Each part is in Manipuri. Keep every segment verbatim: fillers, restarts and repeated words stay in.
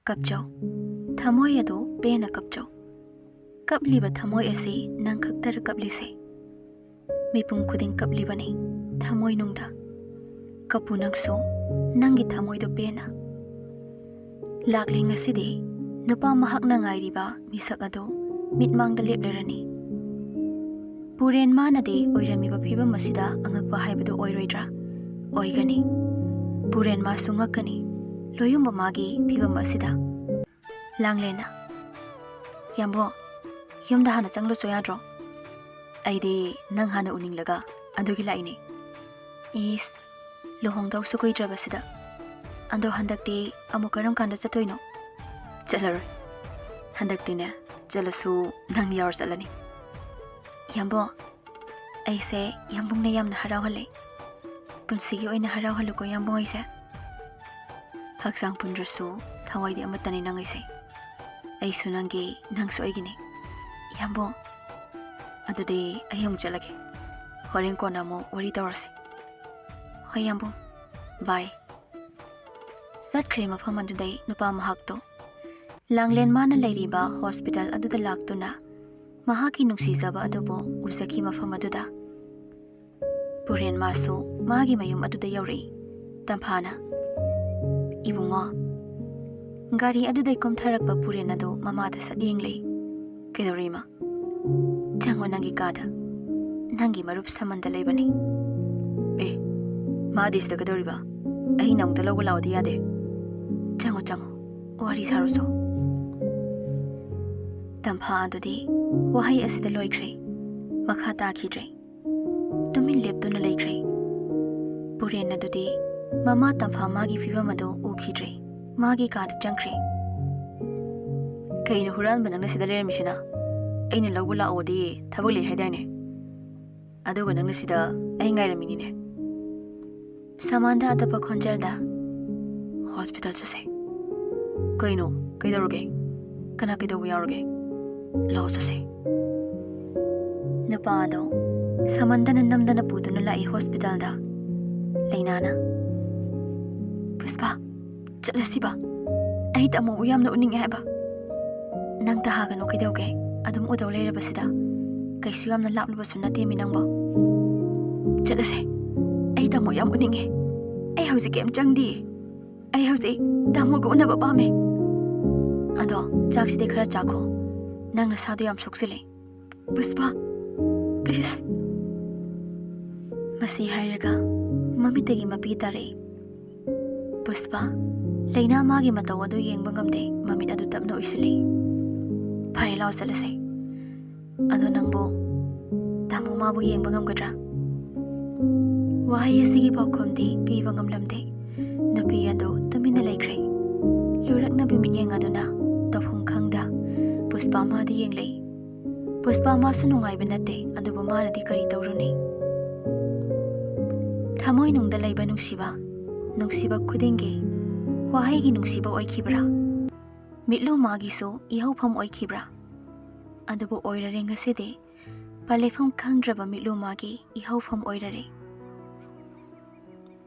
ꯀꯞꯆꯧ꯫ ꯊꯃꯣꯏ ꯑꯗꯨ ꯄꯦꯟꯅ ꯀꯞꯆꯧ꯫ ꯀꯞꯂꯤꯕ ꯊꯃꯣꯏ ꯑꯁꯤ ꯅꯪ ꯈꯛꯇꯔ ꯀꯞꯂꯤꯁꯦ? ꯃꯤꯄꯨꯝ ꯈꯨꯗꯤꯡ ꯀꯞꯂꯤꯕꯅꯤ ꯊꯃꯣꯏꯅꯨꯡꯗ꯫ ꯀꯞꯄꯨ ꯅꯪꯁꯨ, ꯅꯪꯒꯤ ꯊꯃꯣꯏꯗꯣ ꯄꯦꯟꯅ꯫ ꯂꯥꯛꯂꯤ ꯉꯁꯤꯗꯤ ꯅꯨꯄꯥ ꯃꯍꯥꯛꯅ ꯉꯥꯏꯔꯤꯕ ꯃꯤꯁꯛ ꯑꯗꯨ ꯃꯤꯠꯃꯥꯡꯗ ꯂꯦꯞꯂꯔꯅꯤ꯫ ꯄꯨꯔꯦꯟ ꯃꯥꯅꯗꯤ ꯑꯣꯏꯔꯝꯃꯤꯕ ꯐꯤꯕꯝ ꯑꯁꯤꯗ ꯑꯉꯛꯄ ꯍꯥꯏꯕꯗꯨ ꯑꯣꯏꯔꯣꯏꯗ꯭ꯔꯥ? ꯑꯣꯏꯒꯅꯤ꯫ ꯄꯨꯔꯦꯟ ꯃꯥꯁꯨ ꯉꯛꯀꯅꯤ ꯂꯣꯌꯨꯝꯕ ꯃꯥꯒꯤ ꯐꯤꯕꯝ ꯑꯁꯤꯗ꯫ ꯂꯥꯡꯂꯦꯟꯅ, "ꯌꯥꯝꯕꯣ, ꯌꯨꯝꯗ ꯍꯥꯟꯅ ꯆꯪꯂꯨꯆꯣ ꯌꯥꯗ꯭ꯔꯣ? ꯑꯩꯗꯤ ꯅꯪ ꯍꯥꯟꯅ ꯎꯅꯤꯡꯂꯒ ꯑꯗꯨꯒꯤ ꯂꯥꯛꯏꯅꯦ꯫" "ꯏꯁ, ꯂꯨꯍꯣꯡꯗꯧꯁꯨ ꯀꯨꯏꯗ꯭ꯔꯕꯁꯤꯗ꯫ ꯑꯗꯣ ꯍꯟꯗꯛꯇꯤ ꯑꯃꯨꯛ ꯀꯔꯝ ꯀꯥꯟꯗ ꯆꯠꯇꯣꯏꯅꯣ?" "ꯆꯠꯂꯔꯣꯏ꯫ ꯍꯟꯗꯛꯇꯤꯅꯦ, ꯆꯠꯂꯁꯨ ꯅꯪ ꯌꯥꯎꯔ ꯆꯠꯂꯅꯤ꯫" "ꯌꯥꯝꯕꯣ, ꯑꯩꯁꯦ ꯌꯥꯝꯕꯨꯡꯅ ꯌꯥꯝꯅ ꯍꯔꯥꯎꯍꯜꯂꯦ꯫ ꯄꯨꯟꯁꯤꯒꯤ ꯑꯣꯏꯅ ꯍꯔꯥꯎꯍꯜꯂꯨꯀꯣ ꯌꯥꯝꯕꯨꯡ ꯑꯩꯁꯦ꯫" "ꯍꯛꯆꯥꯡ ꯄꯨꯟꯗ꯭ꯔꯁꯨ ꯊꯋꯥꯏꯗꯤ ꯑꯃꯠꯇꯅꯤ ꯅꯪ ꯑꯩꯁꯦ꯫ ꯑꯩꯁꯨ ꯅꯪꯒꯤ, ꯅꯪꯁꯨ ꯑꯩꯒꯤꯅꯤ꯫ ꯌꯥꯝꯕꯨꯡ, ꯑꯗꯨꯗꯤ ꯑꯩ ꯑꯃꯨꯛ ꯆꯠꯂꯒꯦ꯫ ꯍꯣꯔꯦꯟ ꯀꯣꯟꯅ ꯑꯃꯨꯛ ꯋꯥꯔꯤ ꯇꯧꯔꯁꯤ꯫" "ꯍꯣꯏ ꯌꯥꯝꯕꯨꯡ, ꯕꯥꯏ꯫" ꯆꯠꯈ꯭ꯔꯦ ꯃꯐꯝ ꯑꯗꯨꯗꯩ ꯅꯨꯄꯥ ꯃꯍꯥꯛꯇꯣ꯫ ꯂꯥꯡꯂꯦꯟ ꯃꯥꯅ ꯂꯩꯔꯤꯕ ꯍꯣꯁꯄꯤꯇꯥꯜ ꯑꯗꯨꯗ ꯂꯥꯛꯇꯨꯅ ꯃꯍꯥꯛꯀꯤ ꯅꯨꯡꯁꯤꯖꯕ ꯑꯗꯨꯕꯨ ꯎꯖꯈꯤ ꯃꯐꯝ ꯑꯗꯨꯗ꯫ ꯄꯨꯔꯦꯟ ꯃꯥꯁꯨ ꯃꯥꯒꯤ ꯃꯌꯨꯝ ꯑꯗꯨꯗ ꯌꯧꯔꯛꯏ꯫ ꯇꯝꯐꯥꯅ, "ꯏꯕꯨꯡꯉꯣ, ꯒꯥꯔꯤ ꯑꯗꯨꯗꯩ ꯀꯨꯝꯊꯔꯛꯄ ꯄꯨꯔꯦꯟ ꯑꯗꯨ ꯃꯃꯥꯗ ꯁꯠ ꯌꯦꯡꯂꯦ꯫ ꯀꯩꯗꯧꯔꯦ ꯏꯃꯥ?" "ꯆꯪꯉꯣ ꯅꯪꯒꯤ ꯀꯥꯗ꯫ ꯅꯪꯒꯤ ꯃꯔꯨꯞ ꯁꯃꯟꯗ ꯂꯩꯕꯅꯤ꯫" "ꯑꯦ, ꯃꯥꯗꯤ ꯁꯤꯗ ꯀꯩꯗꯧꯔꯤꯕ? ꯑꯩꯅ ꯑꯃꯨꯛꯇ ꯂꯧꯕ ꯂꯥꯛꯑꯣꯗꯤ ꯌꯥꯗꯦ?" "ꯆꯪꯉꯣ, ꯆꯪꯉꯣ, ꯋꯥꯔꯤ ꯁꯥꯔꯨꯁꯣ꯫" ꯇꯝꯐꯥ ꯑꯗꯨꯗꯤ ꯋꯥꯍꯩ ꯑꯁꯤꯗ ꯂꯣꯏꯈ꯭ꯔꯦ꯫ ꯃꯈꯥ ꯇꯥꯈꯤꯗ꯭ꯔꯦ꯫ ꯇꯨꯃꯤꯟ ꯂꯦꯞꯇꯨꯅ ꯂꯩꯈ꯭ꯔꯦ꯫ ꯄꯨꯔꯦꯟ ꯑꯗꯨꯗꯤ ꯃꯃꯥ ꯇꯝꯐꯥ ꯃꯥꯒꯤ ꯐꯤꯕꯝ ꯑꯗꯨ ꯎꯈꯤꯗ꯭ꯔꯦ꯫ ꯃꯥꯒꯤ ꯀꯥꯗ ꯆꯪꯈ꯭ꯔꯦ꯫ "ꯀꯩꯅꯣ ꯍꯨꯔꯥꯟꯕ ꯅꯪꯅ ꯁꯤꯗ ꯂꯩꯔꯝꯃꯤꯁꯤꯅ? ꯑꯩꯅ ꯂꯧꯕ ꯂꯥꯛꯑꯣꯗꯤ ꯊꯕꯛ ꯂꯩ ꯍꯥꯏꯗꯥꯏꯅꯦ? ꯑꯗꯨꯒ ꯅꯪꯅ ꯁꯤꯗ ꯑꯩ ꯉꯥꯏꯔꯝꯃꯤꯅꯤꯅꯦ꯫" ꯁꯃꯥꯟꯗ ꯑꯇꯞꯄ ꯈꯣꯟꯖꯦꯜꯗ, "ꯍꯣꯁꯄꯤꯇꯥꯜ ꯆꯠꯁꯦ꯫" "ꯀꯩꯅꯣ? ꯀꯩꯗꯧꯔꯒꯦ? ꯀꯅꯥ ꯀꯩꯗꯧꯕ ꯌꯥꯎꯔꯒꯦ? ꯂꯥꯛꯑꯣ ꯆꯠꯁꯦ꯫" ꯅꯨꯄꯥ ꯑꯗꯣ ꯁꯃꯟꯗꯅ ꯅꯝꯗꯅ ꯄꯨꯗꯨꯅ ꯂꯥꯛꯏ ꯍꯣꯁꯄꯤꯇꯥꯜꯗ꯫ ꯂꯩꯅꯥꯅ, "ꯄꯨꯁꯄꯥ, ꯆꯠꯂꯁꯤꯕ?" ꯑꯩ ꯇꯥꯃꯣꯕꯨ ꯌꯥꯝꯅ ꯎꯅꯤꯡꯉꯦ ꯍꯥꯏꯕ꯫ ꯅꯪ ꯇꯍꯥꯒꯅꯨ, ꯀꯩꯗꯧꯒꯦ? ꯑꯗꯨꯝ ꯎꯗꯧ ꯂꯩꯔꯕꯁꯤꯗ꯫ ꯀꯩꯁꯨ ꯌꯥꯝꯅ ꯂꯥꯞꯂꯨꯕꯁꯨ ꯅꯠꯇꯦꯃꯤ ꯅꯪꯕꯣ꯫ ꯆꯠꯂꯁꯦ꯫ ꯑꯩ ꯇꯥꯃꯣ ꯌꯥꯝ ꯎꯅꯤꯡꯉꯦ꯫ ꯑꯩ ꯍꯧꯖꯤꯛ ꯀꯩꯝ ꯆꯪꯗꯤꯌꯦ꯫ ꯑꯩ ꯍꯧꯖꯤꯛ ꯇꯥꯃꯣꯒ ꯎꯅꯕ ꯄꯥꯝꯃꯦ꯫ ꯑꯗꯣ ꯆꯥꯛꯁꯤꯗꯤ ꯈꯔ ꯆꯥꯈꯣ꯫ ꯅꯪ ꯅꯁꯥꯗꯣ ꯌꯥꯝ ꯁꯣꯛꯆꯤꯜꯂꯦ꯫ ꯄꯨꯁꯄꯥ, please꯫ ꯃꯁꯤ ꯍꯥꯏꯔꯒ ꯃꯃꯤꯠꯇꯒꯤ ꯃꯄꯤ ꯇꯥꯔꯛꯏ꯫ ꯄꯨꯁꯄꯥ, ꯂꯩꯅꯥ ꯃꯥꯒꯤ ꯃꯇꯧ ꯑꯗꯨ ꯌꯦꯡꯕ ꯉꯝꯗꯦ, ꯃꯃꯤꯠ ꯑꯗꯨ ꯇꯞꯅ ꯎꯏꯁꯤꯜꯂꯤ꯫ ꯐꯔꯦ, ꯂꯥꯎ ꯆꯠꯂꯁꯦ꯫ ꯑꯗꯣ ꯅꯪꯕꯨ ꯇꯥꯃꯣ ꯃꯥꯕꯨ ꯌꯦꯡꯕ ꯉꯝꯒꯗ꯭ꯔꯥ? ꯋꯥꯍꯩ ꯑꯁꯤꯒꯤ ꯄꯥꯎꯈꯨꯝꯗꯤ ꯄꯤꯕ ꯉꯝꯂꯝꯗꯦ꯫ ꯅꯨꯄꯤ ꯑꯗꯨ ꯇꯨꯃꯤꯟꯅ ꯂꯩꯈ꯭ꯔꯦ꯫ ꯂꯨꯔꯛꯅꯕꯤ ꯃꯤꯠꯌꯦꯡ ꯑꯗꯨꯅ ꯇꯧꯐꯝ ꯈꯪꯗ ꯄꯨꯁꯄꯥ ꯃꯥꯗ ꯌꯦꯡꯂꯛꯏ꯫ ꯄꯨꯁꯄꯥ ꯃꯥꯁꯨ ꯅꯨꯡꯉꯥꯏꯕ ꯅꯠꯇꯦ, ꯑꯗꯨꯕꯨ ꯃꯥꯅꯗꯤ ꯀꯔꯤ ꯇꯧꯔꯨꯅꯤ? ꯊꯃꯣꯏꯅꯨꯡꯗ ꯂꯩꯕ ꯅꯨꯡꯁꯤꯕ, ꯅꯨꯡꯁꯤꯕ ꯈꯨꯗꯤꯡꯒꯤ ꯋꯥꯍꯩꯒꯤ ꯅꯨꯡꯁꯤꯕ ꯑꯣꯏꯈꯤꯕ꯭ꯔꯥ? ꯃꯤꯠꯂꯨ ꯃꯥꯒꯤꯁꯨ ꯏꯍꯧꯐꯝ ꯑꯣꯏꯈꯤꯕ꯭ꯔꯥ? ꯑꯗꯨꯕꯨ ꯑꯣꯏꯔꯔꯦ ꯉꯁꯤꯗꯤ, ꯄꯥꯂꯦꯐꯝ ꯈꯪꯗ꯭ꯔꯕ ꯃꯤꯠꯂꯨ ꯃꯥꯒꯤ ꯏꯍꯧꯐꯝ ꯑꯣꯏꯔꯔꯦ꯫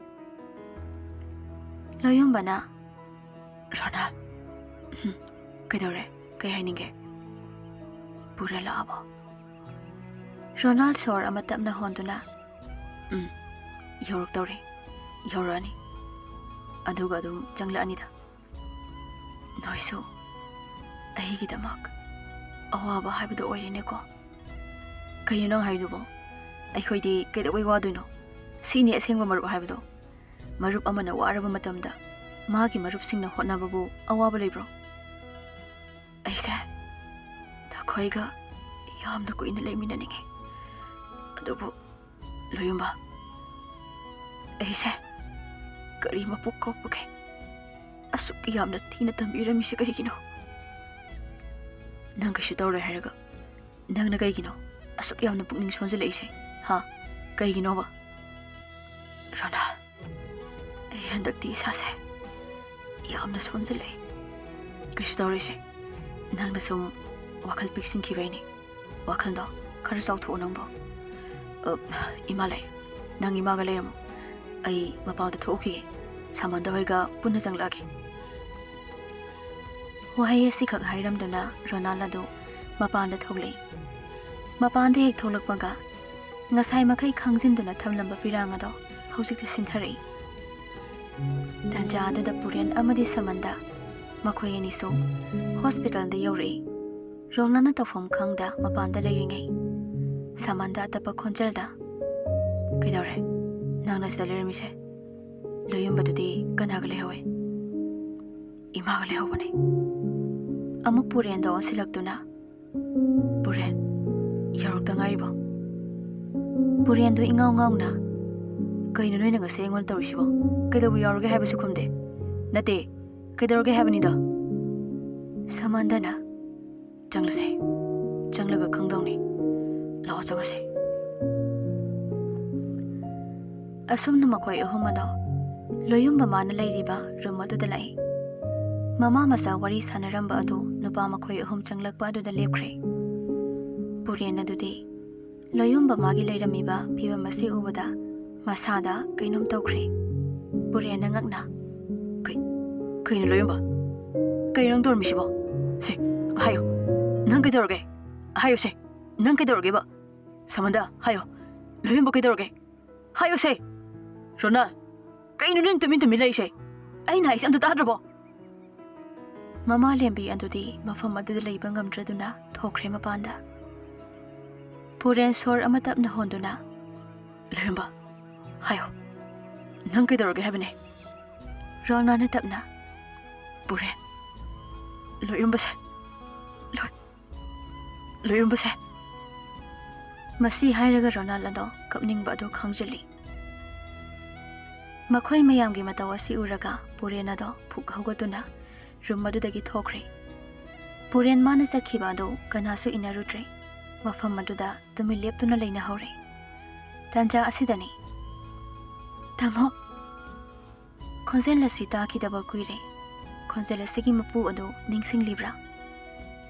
ꯂꯣꯌꯨꯝꯕꯅ, "ꯔꯣꯅꯥꯜ, ꯎꯝ, ꯀꯩꯗꯧꯔꯦ? ꯀꯩ ꯍꯥꯏꯅꯤꯡꯒꯦ? ꯄꯨꯔ ꯂꯥꯛꯑꯕꯣ?" ꯔꯣꯅꯥꯜ ꯁꯣꯔ ꯑꯃ ꯇꯞꯅ ꯍꯣꯟꯗꯨꯅ, "ꯎꯝ, ꯌꯧꯔꯛꯇꯧꯔꯦ, ꯌꯧꯔꯛꯑꯅꯤ, ꯑꯗꯨꯒ ꯑꯗꯨꯝ ꯆꯪꯂꯛꯑꯅꯤꯗ꯫ ꯅꯣꯏꯁꯨ ꯑꯩꯒꯤꯗꯃꯛ ꯑꯋꯥꯕ ꯍꯥꯏꯕꯗꯨ ꯑꯣꯏꯔꯦꯅꯦꯀꯣ꯫ ꯀꯩꯅꯣ ꯅꯪ ꯍꯥꯏꯗꯨꯕꯣ? ꯑꯩꯈꯣꯏꯗꯤ ꯀꯩꯗꯧꯕꯩ ꯋꯥꯗꯣꯏꯅꯣ? ꯁꯤꯅꯤ ꯑꯁꯦꯡꯕ ꯃꯔꯨꯞ ꯍꯥꯏꯕꯗꯣ꯫ ꯃꯔꯨꯞ ꯑꯃꯅ ꯋꯥꯔꯕ ꯃꯇꯝꯗ ꯃꯥꯒꯤ ꯃꯔꯨꯞꯁꯤꯡꯅ ꯍꯣꯠꯅꯕꯕꯨ ꯑꯋꯥꯕ ꯂꯩꯕ꯭ꯔꯣ? ꯑꯩꯁꯦ ꯅꯈꯣꯏꯒ ꯌꯥꯝꯅ ꯀꯨꯏꯅ ꯂꯩꯃꯤꯟꯅꯅꯤꯡꯉꯤ, ꯑꯗꯨꯕꯨ ꯂꯣꯌꯨꯝꯕ, ꯑꯩꯁꯦ ꯀꯔꯤ ꯃꯄꯣꯛ ꯀꯣꯛꯄꯒꯦ? ꯑꯁꯨꯛ ꯌꯥꯝꯅ ꯊꯤꯅ ꯇꯝꯕꯤꯔꯝꯃꯤꯁꯦ ꯀꯔꯤꯒꯤꯅꯣ? ꯅꯪ ꯀꯩꯁꯨ ꯇꯧꯔꯣꯏ ꯍꯥꯏꯔꯒ ꯅꯪꯅ ꯀꯩꯒꯤꯅꯣ ꯑꯁꯨꯛ ꯌꯥꯝꯅ ꯄꯨꯛꯅꯤꯡ ꯁꯣꯟꯖꯜꯂꯛꯏꯁꯦ? ꯍꯥ? ꯀꯩꯒꯤꯅꯣꯕ? ꯔꯣꯅꯥꯜ, ꯑꯩ ꯍꯟꯗꯛꯇꯤ ꯏꯁꯥꯁꯦ ꯌꯥꯝꯅ ꯁꯣꯟꯖꯜꯂꯛꯑꯦ꯫ ꯀꯩꯁꯨ ꯇꯧꯔꯣꯏꯁꯦ, ꯅꯪꯅ ꯁꯨꯝ ꯋꯥꯈꯜ ꯄꯤꯛꯁꯤꯟꯈꯤꯕꯩꯅꯦ꯫ ꯋꯥꯈꯜꯗꯣ ꯈꯔ ꯆꯥꯎꯊꯣꯛꯑꯣ ꯅꯪꯕꯣ꯫ ꯑ, ꯏꯃꯥ ꯂꯩ, ꯅꯪ ꯏꯃꯥꯒ ꯂꯩꯔꯝꯃꯣ꯫ ꯑꯩ ꯃꯄꯥꯟꯗ ꯊꯣꯛꯎꯈꯤꯒꯦ꯫ ꯁꯥꯃꯟꯗ ꯍꯣꯏꯒ ꯄꯨꯟꯅ ꯆꯪꯂꯛꯑꯒꯦ꯫ ꯋꯥꯍꯩ ꯑꯁꯤꯈꯛ ꯍꯥꯏꯔꯝꯗꯨꯅ ꯔꯣꯅꯥꯜ ꯑꯗꯨ ꯃꯄꯥꯟꯗ ꯊꯣꯛꯂꯛꯏ꯫ ꯃꯄꯥꯟꯗ ꯍꯦꯛ ꯊꯣꯛꯂꯛꯄꯒ ꯉꯁꯥꯏ ꯃꯈꯩ ꯈꯥꯡꯖꯤꯟꯗꯨꯅ ꯊꯝꯂꯝꯕ ꯐꯤꯔꯥꯡ ꯑꯗꯣ ꯍꯧꯖꯤꯛꯇꯤ ꯁꯤꯟꯊꯔꯛꯏ꯫ ꯇꯥꯟꯖꯥ ꯑꯗꯨꯗ ꯄꯨꯔꯦꯟ ꯑꯃꯗꯤ ꯁꯃꯟꯗ ꯃꯈꯣꯏ ꯑꯅꯤꯁꯨ ꯍꯣꯁꯄꯤꯇꯥꯜꯗ ꯌꯧꯔꯛꯏ꯫ ꯔꯣꯅꯥꯜꯅ ꯇꯧꯐꯝ ꯈꯪꯗ ꯃꯄꯥꯟꯗ ꯂꯩꯔꯤꯉꯩ ꯁꯃꯟꯗ ꯑꯇꯞꯄ ꯈꯣꯟꯖꯦꯜꯗ, "ꯀꯩꯗꯧꯔꯦ? ꯅꯪꯅ ꯁꯤꯗ ꯂꯩꯔꯝꯃꯤꯁꯦ? ꯂꯣꯌꯨꯝꯕꯗꯨꯗꯤ ꯀꯅꯥꯒ ꯂꯩꯍꯧꯋꯦ?" "ꯏꯃꯥꯒ ꯂꯩꯍꯧꯕꯅꯦ꯫" ꯑꯃꯨꯛ ꯄꯨꯔꯦꯟꯗ ꯑꯣꯟꯁꯤꯜꯂꯛꯇꯨꯅ, "ꯄꯨꯔꯦꯟ, ꯌꯧꯔꯛꯇ ꯉꯥꯏꯔꯤꯕꯣ?" ꯄꯨꯔꯦꯟꯗꯣ ꯏꯉꯥꯎ ꯉꯥꯎꯅ, "ꯀꯩꯅꯣ ꯅꯣꯏꯅ ꯉꯁꯤ ꯑꯩꯉꯣꯟꯗ ꯇꯧꯔꯤꯁꯤꯕꯣ? ꯀꯩꯗꯧꯕ ꯌꯥꯎꯔꯒꯦ ꯍꯥꯏꯕꯁꯨ ꯈꯨꯝꯗꯦ꯫ ꯅꯠꯇꯦ, ꯀꯩꯗꯧꯔꯒꯦ ꯍꯥꯏꯕꯅꯤꯗ?" ꯁꯃꯟꯗꯅ, "ꯆꯪꯂꯁꯦ, ꯆꯪꯂꯒ ꯈꯪꯗꯧꯅꯤ꯫ ꯂꯥꯛꯑꯣ, ꯆꯪꯂꯁꯦ꯫" ꯑꯁꯨꯝꯅ ꯃꯈꯣꯏ ꯑꯍꯨꯝ ꯑꯗꯣ ꯂꯣꯌꯨꯝꯕ ꯃꯥꯅ ꯂꯩꯔꯤꯕ ꯔꯨꯝ ꯑꯗꯨꯗ ꯂꯥꯛꯏ꯫ ꯃꯃꯥ ꯃꯆꯥ ꯋꯥꯔꯤ ꯁꯥꯟꯅꯔꯝꯕ ꯑꯗꯨ ꯅꯨꯄꯥ ꯃꯈꯣꯏ ꯑꯍꯨꯝ ꯆꯪꯂꯛꯄ ꯑꯗꯨꯗ ꯂꯦꯞꯈ꯭ꯔꯦ꯫ ꯄꯨꯔꯦꯟ ꯑꯗꯨꯗꯤ ꯂꯣꯌꯨꯝꯕ ꯃꯥꯒꯤ ꯂꯩꯔꯝꯃꯤꯕ ꯐꯤꯕꯝ ꯑꯁꯤ ꯎꯕꯗ ꯃꯁꯥꯗ ꯀꯩꯅꯣꯝ ꯇꯧꯈ꯭ꯔꯦ꯫ ꯄꯨꯔꯦꯟꯅ ꯉꯛꯅ, "ꯀꯩ-, ꯀꯩꯅꯣ ꯂꯣꯌꯨꯝꯕ? ꯀꯩꯅꯣ ꯅꯪ ꯇꯧꯔꯝꯃꯤꯁꯤꯕꯣ? ꯁꯦ, ꯍꯥꯏꯌꯨ꯫ ꯅꯪ ꯀꯩꯗꯧꯔꯒꯦ? ꯍꯥꯏꯌꯨ ꯁꯦ꯫ ꯅꯪ ꯀꯩꯗꯧꯔꯒꯦꯕ? ꯁꯃꯟꯗ, ꯍꯥꯏꯌꯣ꯫ ꯂꯣꯌꯨꯝꯕ ꯀꯩꯗꯧꯔꯒꯦ? ꯍꯥꯏꯌꯨꯁꯦ꯫" "ꯔꯣꯅꯥꯜ, ꯀꯩꯅꯣ ꯅꯪ ꯇꯨꯃꯤꯟ ꯇꯨꯃꯤꯟ ꯂꯩꯁꯦ? ꯑꯩꯅ ꯍꯥꯏꯁꯦ ꯑꯝꯇ ꯇꯥꯗ꯭ꯔꯕꯣ?" ꯃꯃꯥ ꯂꯦꯝꯕꯤ ꯑꯗꯨꯗꯤ ꯃꯐꯝ ꯑꯗꯨꯗ ꯂꯩꯕ ꯉꯝꯗ꯭ꯔꯗꯨꯅ ꯊꯣꯛꯈ꯭ꯔꯦ ꯃꯄꯥꯟꯗ꯫ ꯄꯨꯔꯦꯟ ꯁꯣꯔ ꯑꯃ ꯇꯞꯅ ꯍꯣꯟꯗꯨꯅ, "ꯂꯣꯌꯨꯝꯕ, ꯍꯥꯏꯌꯣ꯫ ꯅꯪ ꯀꯩꯗꯧꯔꯒꯦ ꯍꯥꯏꯕꯅꯦ?" ꯔꯣꯅꯥꯜꯅ ꯇꯞꯅ, "ꯄꯨꯔꯦꯟ, ꯂꯣꯌꯨꯝꯕꯁꯦ, ꯂꯣꯏ-, ꯂꯣꯌꯨꯝꯕꯁꯦ꯫" ꯃꯁꯤ ꯍꯥꯏꯔꯒ ꯔꯣꯅꯥꯜ ꯑꯗꯣ ꯀꯞꯅꯤꯡꯕ ꯑꯗꯨ ꯈꯪꯖꯤꯜꯂꯤ꯫ ꯃꯈꯣꯏ ꯃꯌꯥꯝꯒꯤ ꯃꯇꯧ ꯑꯁꯤ ꯎꯔꯒ ꯄꯨꯔꯦꯟ ꯑꯗꯣ ꯐꯨꯛ ꯍꯧꯒꯠꯇꯨꯅ ꯔꯨꯝ ꯑꯗꯨꯗꯒꯤ ꯊꯣꯛꯈ꯭ꯔꯦ꯫ ꯄꯨꯔꯦꯟ ꯃꯥꯅ ꯆꯠꯈꯤꯕ ꯑꯗꯨ ꯀꯅꯥꯁꯨ ꯏꯟꯅꯔꯨꯗ꯭ꯔꯦ꯫ ꯃꯐꯝ ꯑꯗꯨꯗ ꯇꯨꯃꯤꯟ ꯂꯦꯞꯇꯨꯅ ꯂꯩꯅꯍꯧꯔꯦ꯫ ꯇꯥꯟꯖꯥ ꯑꯁꯤꯗꯅꯤ, "ꯇꯥꯃꯣ!" ꯈꯣꯟꯖꯦꯜ ꯑꯁꯤ ꯇꯥꯈꯤꯗꯕ ꯀꯨꯏꯔꯦ꯫ ꯈꯣꯟꯖꯦꯜ ꯑꯁꯤꯒꯤ ꯃꯄꯨ ꯑꯗꯨ ꯅꯤꯡꯁꯤꯡꯂꯤꯕ꯭ꯔꯥ?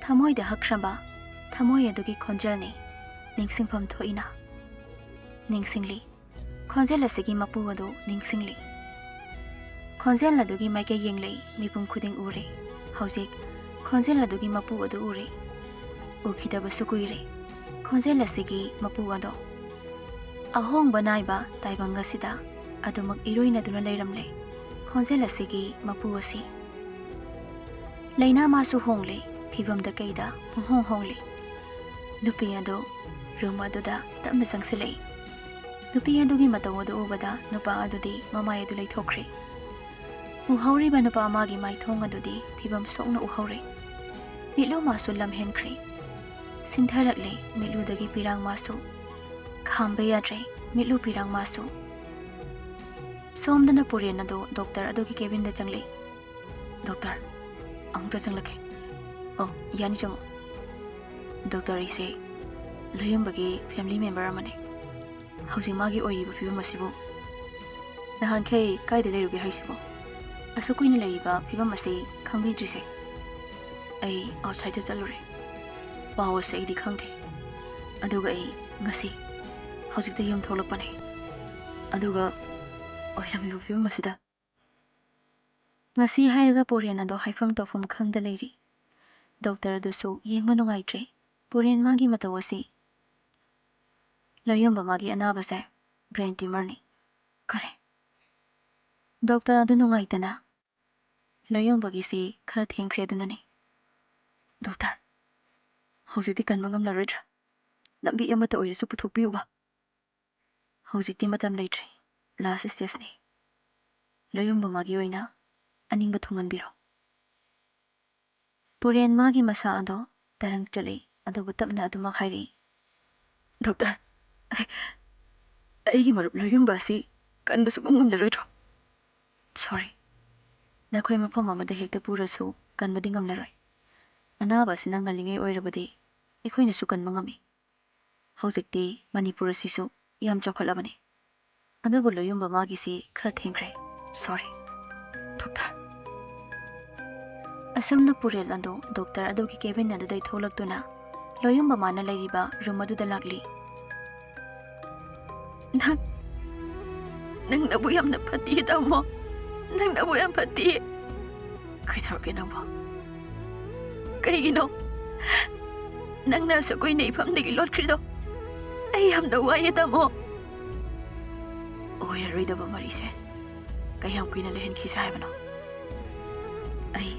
ꯊꯃꯣꯏꯗ ꯍꯛꯈ꯭ꯔꯕ ꯊꯃꯣꯏ ꯑꯗꯨꯒꯤ ꯈꯣꯟꯖꯦꯜꯅꯤ꯫ ꯅꯤꯡꯁꯤꯡꯐꯝ ꯊꯣꯛꯏꯅ꯫ ꯅꯤꯡꯁꯤꯡꯂꯤ꯫ ꯈꯣꯟꯖꯦꯜ ꯑꯁꯤꯒꯤ ꯃꯄꯨ ꯑꯗꯨ ꯅꯤꯡꯁꯤꯡꯂꯤ꯫ ꯈꯣꯟꯖꯦꯜ ꯑꯗꯨꯒꯤ ꯃꯥꯏꯀꯩ ꯌꯦꯡꯂꯤ, ꯃꯤꯄꯨꯝ ꯈꯨꯗꯤꯡ ꯎꯔꯦ꯫ ꯍꯧꯖꯤꯛ ꯈꯣꯟꯖꯦꯜ ꯑꯗꯨꯒꯤ ꯃꯄꯨ ꯑꯗꯨ ꯎꯔꯦ꯫ ꯎꯈꯤꯗꯕꯁꯨ ꯀꯨꯏꯔꯦ꯫ ꯈꯣꯟꯖꯦꯜ ꯑꯁꯤꯒꯤ ꯃꯄꯨ ꯑꯗꯣ ꯑꯍꯣꯡꯕ ꯅꯥꯏꯕ ꯇꯥꯏꯕꯪ ꯑꯁꯤꯗ ꯑꯗꯨꯃꯛ ꯏꯔꯣꯏꯅꯗꯨꯅ ꯂꯩꯔꯝꯂꯦ꯫ ꯈꯣꯟꯖꯦꯜ ꯑꯁꯤꯒꯤ ꯃꯄꯨ ꯑꯁꯤ ꯂꯩꯅꯥ ꯃꯥꯁꯨ ꯍꯣꯡꯂꯦ, ꯐꯤꯕꯝꯗ ꯀꯩꯗ ꯄꯨꯡꯍꯣꯡ ꯍꯣꯡꯂꯦ꯫ ꯅꯨꯄꯤ ꯑꯗꯨ ꯔꯨꯝ ꯑꯗꯨꯗ ꯇꯞꯅ ꯆꯪꯁꯤꯜꯂꯛꯏ꯫ ꯅꯨꯄꯤ ꯑꯗꯨꯒꯤ ꯃꯇꯧ ꯑꯗꯨ ꯎꯕꯗ ꯅꯨꯄꯥ ꯑꯗꯨꯗꯤ ꯃꯃꯥꯏ ꯑꯗꯨ ꯂꯩꯊꯣꯛꯈ꯭ꯔꯦ꯫ ꯎꯍꯧꯔꯤꯕ ꯅꯨꯄꯥ ꯑꯃꯒꯤ ꯃꯥꯏꯊꯣꯡ ꯑꯗꯨꯗꯤ ꯐꯤꯕꯝ ꯁꯣꯛꯅ ꯎꯍꯧꯔꯦ꯫ ꯃꯤꯠꯂꯨ ꯃꯥꯁꯨ ꯂꯝꯍꯦꯟꯈ꯭ꯔꯦ꯫ ꯁꯤꯟꯊꯔꯛꯂꯦ ꯃꯤꯠꯂꯨꯗꯒꯤ ꯄꯤꯔꯥꯡ ꯃꯥꯁꯨ꯫ ꯈꯥꯝꯕ ꯌꯥꯗ꯭ꯔꯦ ꯃꯤꯠꯂꯨ ꯄꯤꯔꯥꯡ ꯃꯥꯁꯨ꯫ ꯁꯣꯝꯗꯅ ꯄꯨꯔꯦꯟ ꯑꯗꯨ ꯗꯣꯛꯇꯔ ꯑꯗꯨꯒꯤ ꯀꯦꯕꯤꯟꯗ ꯆꯪꯂꯛꯏ꯫ "ꯗꯣꯛꯇꯔ, ꯑꯃꯨꯛꯇ ꯆꯪꯂꯛꯀꯦ꯫" "ꯑꯧ, ꯌꯥꯅꯤ, ꯆꯪꯉꯣ꯫" "ꯗꯣꯛꯇꯔ, ꯑꯩꯁꯦ ꯂꯣꯌꯝꯕꯒꯤ ꯐꯦꯃꯤꯂꯤ ꯃꯦꯝꯕꯔ ꯑꯃꯅꯤ꯫ ꯍꯧꯖꯤꯛ ꯃꯥꯒꯤ ꯑꯣꯏꯔꯤꯕ ꯐꯤꯕꯝ ꯑꯁꯤꯕꯨ ꯅꯍꯥꯟꯈꯩ ꯀꯥꯏꯗ ꯂꯩꯔꯨꯒꯦ ꯍꯥꯏꯁꯤꯕꯣ? ꯑꯁꯨꯛ ꯀꯨꯏꯅ ꯂꯩꯔꯤꯕ ꯐꯤꯕꯝ ꯑꯁꯤ ꯈꯪꯕꯤꯗ꯭ꯔꯤꯁꯦ? ꯑꯩ ꯑꯥꯎꯠꯁꯥꯏꯗꯇ ꯆꯠꯂꯨꯔꯦ꯫ ꯄꯥꯎ ꯑꯁꯤ ꯑꯩꯗꯤ ꯈꯪꯗꯦ꯫ ꯑꯗꯨꯒ ꯑꯩ ꯉꯁꯤ ꯍꯧꯖꯤꯛꯇ ꯌꯨꯝ ꯊꯣꯛꯂꯛꯄꯅꯦ꯫ ꯑꯗꯨꯒ ꯑꯣꯏꯔꯝꯃꯤꯕ ꯐꯤꯕꯝ ꯑꯁꯤꯗ" ꯉꯁꯤ ꯍꯥꯏꯔꯒ ꯄꯨꯔꯦꯟ ꯑꯗꯣ ꯍꯥꯏꯐꯝ ꯇꯧꯐꯝ ꯈꯪꯗ ꯂꯩꯔꯤ꯫ ꯗꯣꯛꯇꯔ ꯑꯗꯨꯁꯨ ꯌꯦꯡꯕ ꯅꯨꯡꯉꯥꯏꯇ꯭ꯔꯦ꯫ ꯄꯨꯔꯦꯟ ꯃꯥꯒꯤ ꯃꯇꯧ ꯑꯁꯤ ꯂꯣꯌꯝꯕ ꯃꯥꯒꯤ ꯑꯅꯥꯕꯁꯦ ꯕ꯭ꯔꯦꯟ ꯇ꯭ꯌꯨꯃꯔꯅꯤ꯫ ꯀꯔꯤ? ꯗꯣꯛꯇꯔ ꯑꯗꯨ ꯅꯨꯡꯉꯥꯏꯇꯅ, "ꯂꯣꯌꯝꯕꯒꯤꯁꯤ ꯈꯔ ꯊꯦꯡꯈ꯭ꯔꯦ ꯑꯗꯨꯅꯅꯤ꯫" "ꯗꯣꯛꯇꯔ, ꯍꯧꯖꯤꯛꯇꯤ ꯀꯟꯕ ꯉꯝꯂꯔꯣꯏꯗ꯭ꯔꯥ? ꯂꯝꯕꯤ ꯑꯃꯠꯇ ꯑꯣꯏꯔꯁꯨ ꯄꯨꯊꯣꯛꯄꯤꯌꯨꯕ꯫" "ꯍꯧꯖꯤꯛꯇꯤ ꯃꯇꯝ ꯂꯩꯇ꯭ꯔꯦ꯫ ꯂꯥꯁ ꯁ꯭ꯇꯦꯖꯅꯤ꯫ ꯂꯣꯌꯝꯕ ꯃꯥꯒꯤ ꯑꯣꯏꯅ ꯑꯅꯤꯡꯕ ꯊꯨꯡꯍꯟꯕꯤꯔꯣ꯫" ꯄꯨꯔꯦꯟ ꯃꯥꯒꯤ ꯃꯁꯥ ꯑꯗꯣ ꯇꯔꯪ ꯆꯠꯂꯤ, ꯑꯗꯨꯕꯨ ꯇꯞꯅ ꯑꯗꯨꯃꯛ ꯍꯥꯏꯔꯛꯏ, "ꯗꯣꯛꯇꯔ, ꯑꯩ-, ꯑꯩꯒꯤ ꯃꯔꯨꯞ ꯂꯣꯌꯝꯕ ꯑꯁꯤ ꯀꯟꯕ ꯁꯨꯡꯉꯝ ꯉꯝꯂꯔꯣꯏꯗ꯭ꯔꯣ?" "ꯁꯣꯔꯤ, ꯅꯈꯣꯏ ꯃꯐꯝ ꯑꯃꯗ ꯍꯦꯛꯇ ꯄꯨꯔꯁꯨ ꯀꯟꯕꯗꯤ ꯉꯝꯂꯔꯣꯏ꯫ ꯑꯅꯥꯕ ꯑꯁꯤꯅ ꯉꯜꯂꯤꯉꯩ ꯑꯣꯏꯔꯕꯗꯤ ꯑꯩꯈꯣꯏꯅꯁꯨ ꯀꯟꯕ ꯉꯝꯃꯤ꯫ ꯍꯧꯖꯤꯛꯇꯤ ꯃꯅꯤꯄꯨꯔ ꯑꯁꯤꯁꯨ ꯌꯥꯝ ꯆꯥꯎꯈꯠꯂꯕꯅꯤ꯫ ꯑꯗꯨꯕꯨ ꯂꯣꯌꯝꯕ ꯃꯥꯒꯤꯁꯤ ꯈꯔ ꯊꯦꯡꯈ꯭ꯔꯦ꯫ ꯁꯣꯔꯤ, ꯗꯣꯛꯇꯔ꯫" ꯑꯁꯨꯝꯅ ꯄꯨꯔꯦꯟ ꯑꯗꯨ ꯗꯣꯛꯇꯔ ꯑꯗꯨꯒꯤ ꯀꯦꯕꯤꯟ ꯑꯗꯨꯗꯒꯤ ꯊꯣꯛꯂꯛꯇꯨꯅ ꯂꯣꯌꯝꯕ ꯃꯥꯅ ꯂꯩꯔꯤꯕ ꯔꯨꯝ ꯑꯗꯨꯗ ꯂꯥꯛꯂꯤ꯫ "ꯅꯪ, ꯅꯪ ꯅꯕꯨꯛ ꯌꯥꯝꯅ ꯐꯠꯇꯦ, ꯇꯥꯃꯣ꯫ ꯅꯪ ꯅꯕꯨꯛ ꯌꯥꯝ ꯐꯠꯇꯦ꯫" "ꯀꯩꯗꯧꯔꯒꯦ ꯅꯪꯕꯣ?" ꯀꯩꯒꯤꯅꯣ ꯅꯪꯅ ꯑꯁꯨꯛ ꯀꯨꯏꯅ ꯏꯐꯝꯗꯒꯤ ꯂꯣꯠꯈ꯭ꯔꯤꯗꯣ? ꯑꯩ ꯌꯥꯝꯅ ꯋꯥꯏꯌꯦ, ꯇꯥꯃꯣ꯫ ꯑꯣꯏꯔꯔꯣꯏꯗꯕ ꯃꯔꯤꯁꯦ ꯀꯌꯥꯝ ꯀꯨꯏꯅ ꯂꯩꯍꯟꯈꯤꯁꯦ ꯍꯥꯏꯕꯅꯣ? ꯑꯩ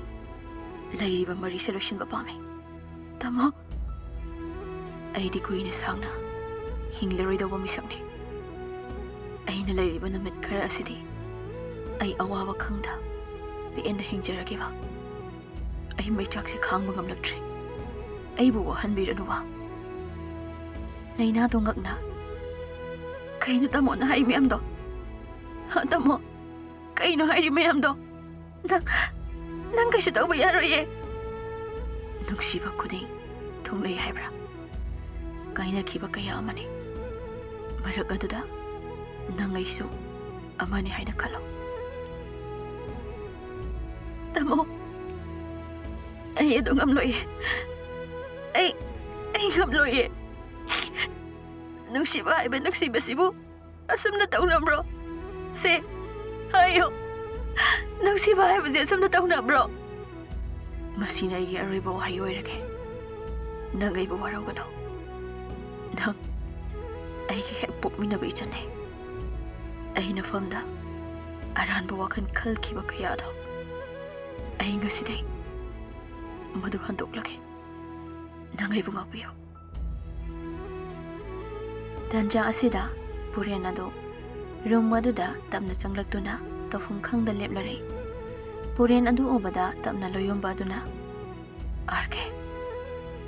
ꯂꯩꯔꯤꯕ ꯃꯔꯤꯁꯦ ꯂꯣꯏꯁꯤꯟꯕ ꯄꯥꯝꯃꯤ, ꯇꯥꯃꯣ꯫ ꯑꯩꯗꯤ ꯀꯨꯏꯅ ꯁꯥꯡꯅ ꯍꯤꯡꯂꯔꯣꯏꯗꯧꯕ ꯃꯤꯁꯛꯅꯤ꯫ ꯑꯩꯅ ꯂꯩꯔꯤꯕ ꯅꯨꯃꯤꯠ ꯈꯔ ꯑꯁꯤꯗꯤ ꯑꯩ ꯑꯋꯥꯕ ꯈꯪꯗ ꯄꯦꯟꯅ ꯍꯤꯡꯖꯔꯒꯦꯕ꯫ ꯑꯩ ꯃꯩꯆꯥꯛꯁꯦ ꯈꯥꯡꯕ ꯉꯝꯂꯛꯇ꯭ꯔꯦ꯫ ꯑꯩꯕꯨ ꯋꯥꯍꯟꯕꯤꯔꯅꯨꯕ꯫ ꯂꯩꯅꯥꯗꯣ ꯉꯛꯅ꯫ ꯀꯩꯅꯣ ꯇꯥꯃꯣꯅ ꯍꯥꯏ ꯃꯌꯥꯝꯗꯣ? ꯍꯥ, ꯇꯥꯃꯣ? ꯀꯩꯅꯣ ꯍꯥꯏꯔꯤ ꯃꯌꯥꯝꯗꯣ? ꯅꯪ, ꯅꯪ ꯀꯩꯁꯨ ꯇꯧꯕ ꯌꯥꯔꯣꯏꯌꯦ꯫ ꯅꯨꯡꯁꯤꯕ ꯈꯨꯗꯤꯡ ꯊꯨꯡꯂꯩ ꯍꯥꯏꯕ꯭ꯔꯥ? ꯀꯥꯏꯅꯈꯤꯕ ꯀꯌꯥ ꯑꯃꯅꯤ꯫ ꯃꯔꯛ ꯑꯗꯨꯗ ꯅꯪ ꯑꯩꯁꯨ ꯑꯃꯅꯤ ꯍꯥꯏꯅ ꯈꯜꯂꯣ꯫ ꯇꯥꯃꯣ, ꯑꯩ ꯑꯗꯨ ꯉꯝꯂꯣꯏꯌꯦ꯫ ꯑꯩ, ꯑꯩ ꯉꯝꯂꯣꯏꯌꯦ꯫ ꯅꯨꯡꯁꯤꯕ ꯍꯥꯏꯕ ꯅꯨꯡꯁꯤꯕꯁꯤꯕꯨ ꯑꯁꯨꯝꯅ ꯇꯧꯅꯕ꯭ꯔꯣ? ꯁꯦ, ꯍꯥꯏꯌꯣ꯫ ꯅꯨꯡꯁꯤꯕ ꯍꯥꯏꯕꯁꯦ ꯑꯁꯨꯝꯅ ꯇꯧꯅꯕ꯭ꯔꯣ? ꯃꯁꯤꯅ ꯑꯩꯒꯤ ꯑꯔꯣꯏꯕ ꯋꯥꯍꯩ ꯑꯣꯏꯔꯒꯦ꯫ ꯅꯪ ꯑꯩꯕꯨ ꯋꯥꯔꯧꯒꯅꯨ꯫ ꯅꯪ ꯑꯩꯒꯤ ꯍꯦꯛ ꯄꯣꯛꯃꯤꯟꯅꯕ ꯏꯆꯟꯅꯦ꯫ ꯑꯩ ꯅꯐꯝꯗ ꯑꯔꯥꯟꯕ ꯋꯥꯈꯜ ꯈꯜꯈꯤꯕ ꯀꯌꯥꯗꯣ ꯑꯩ ꯉꯁꯤꯗꯩ ꯃꯗꯨ ꯍꯟꯗꯣꯛꯂꯒꯦ꯫ ꯅꯪ ꯑꯩꯕꯨ ꯉꯥꯛꯄꯤꯌꯨ꯫ ꯇꯟꯖꯥ ꯑꯁꯤꯗ ꯄꯨꯔꯦꯟ ꯑꯗꯨ ꯔꯨꯝ ꯑꯗꯨꯗ ꯇꯞꯅ ꯆꯪꯂꯛꯇꯨꯅ ꯇꯧꯐꯝ ꯈꯪꯗ ꯂꯦꯞꯂꯔꯦ꯫ ꯄꯨꯔꯦꯟ ꯑꯗꯨ ꯎꯕꯗ ꯇꯞꯅ ꯂꯣꯌꯣꯝꯕ ꯑꯗꯨꯅ, "ꯑꯥꯔ ꯀꯦ,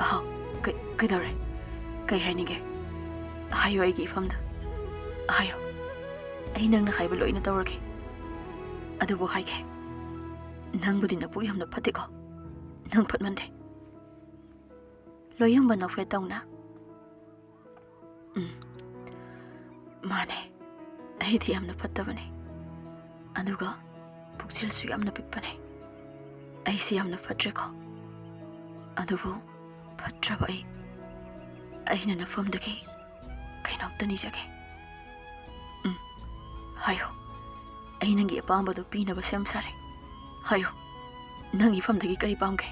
ꯑꯍꯥꯎ, ꯀꯩ-, ꯀꯩꯗꯧꯔꯦ? ꯀꯩ ꯍꯥꯏꯅꯤꯡꯒꯦ? ꯍꯥꯏꯌꯨ, ꯑꯩꯒꯤ ꯏꯐꯝꯗ ꯍꯥꯏꯌꯨ꯫ ꯑꯩ ꯅꯪꯅ ꯍꯥꯏꯕ ꯂꯣꯏꯅ ꯇꯧꯔꯒꯦ꯫ ꯑꯗꯨꯕꯨ ꯍꯥꯏꯒꯦ, ꯅꯪꯕꯨꯗꯤ ꯅꯄꯨꯛ ꯌꯥꯝꯅ ꯐꯠꯇꯦꯀꯣ꯫ ꯅꯪ ꯐꯠꯃꯟꯗꯦ꯫" ꯂꯣꯌꯣꯝꯕ ꯅꯣꯛꯐꯦꯠ ꯇꯧꯅ, "ꯎꯝ, ꯃꯥꯅꯦ, ꯑꯩꯗꯤ ꯌꯥꯝꯅ ꯐꯠꯇꯕꯅꯦ꯫ ꯑꯗꯨꯒ ꯄꯨꯛꯆꯦꯜꯁꯨ ꯌꯥꯝꯅ ꯄꯤꯛꯄꯅꯦ꯫ ꯑꯩꯁꯤ ꯌꯥꯝꯅ ꯐꯠꯇ꯭ꯔꯦꯀꯣ? ꯑꯗꯨꯕꯨ ꯐꯠꯇ꯭ꯔꯕ ꯑꯩ, ꯑꯩꯅ ꯅꯐꯝꯗꯒꯤ ꯀꯩꯅꯣꯝꯇ ꯅꯤꯖꯒꯦ꯫" "ꯎꯝ, ꯍꯥꯏꯌꯨ꯫ ꯑꯩ ꯅꯪꯒꯤ ꯑꯄꯥꯝꯕꯗꯣ ꯄꯤꯅꯕ ꯁꯦꯝ ꯁꯥꯔꯦ꯫ ꯍꯥꯏꯌꯨ, ꯅꯪ ꯏꯐꯝꯗꯒꯤ ꯀꯔꯤ ꯄꯥꯝꯒꯦ?"